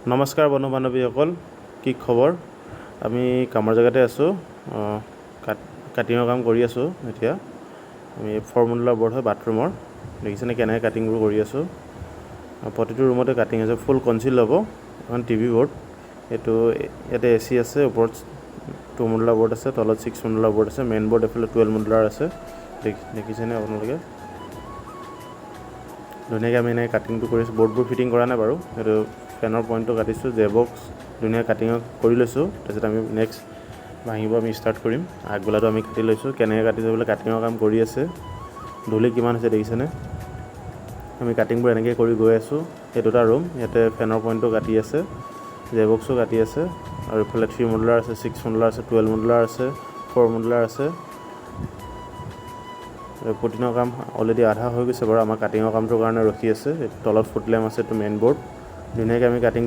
নমস্কাৰ বন্ধু বান্ধৱীসকল, কি খবৰ? আমি কামৰ জেগাতে আছোঁ, কাটিঙৰ কাম কৰি আছোঁ। এতিয়া আমি ফ'ৰ মডুলাৰ বৰ্ড হয় বাথৰুমৰ। দেখিছেনে কেনেকৈ কাটিংবোৰ কৰি আছোঁ? প্ৰতিটো ৰুমতে কাটিং আছে। ফুল কনচিল হ'ব। এখন টিভি বৰ্ড এইটো। ইয়াতে এ চি আছে। ওপৰত টু মডুলাৰ বৰ্ড আছে, তলত ছিক্স মডুলাৰ বৰ্ড আছে। মেইন বৰ্ড এইফালে 12 মডুলাৰ আছে। দেখিছেনে আপোনালোকে? ধুনীয়াকৈ আমি এনেকৈ কাটিংটো কৰিছোঁ। বৰ্ডবোৰ ফিটিং কৰা নাই বাৰু। এইটো ফেনৰ পইণ্টটো কাটিছোঁ। জে বক্স ধুনীয়া কাটিং কৰি লৈছোঁ। তাৰপিছত আমি নেক্সট ভাঙিব আমি ষ্টাৰ্ট কৰিম। আগবেলাটো আমি কাটি লৈছোঁ। কেনেকৈ কাটিছোঁ বোলে, কাটিঙৰ কাম কৰি আছে। ধূলি কিমান হৈছে দেখিছেনে? আমি কাটিংবোৰ এনেকৈ কৰি গৈ আছোঁ। এই দুটা ৰুম, ইয়াতে ফেনৰ পইণ্টটো কাটি আছে, জে বক্সো কাটি আছে আৰু ইফালে থ্ৰী মডুলাৰ আছে, ছিক্স মডুলাৰ আছে, 12 মডুলাৰ আছে, ফ'ৰ মডুলাৰ আছে। পুটিনৰ কাম অলৰেডি আধা হৈ গৈছে বাৰু। আমাৰ কাটিঙৰ কামটোৰ কাৰণে ৰখি আছে। তলত ফুট লেম্প আছে। এইটো মেইন বৰ্ড। ধুনীয়াকৈ আমি কাটিং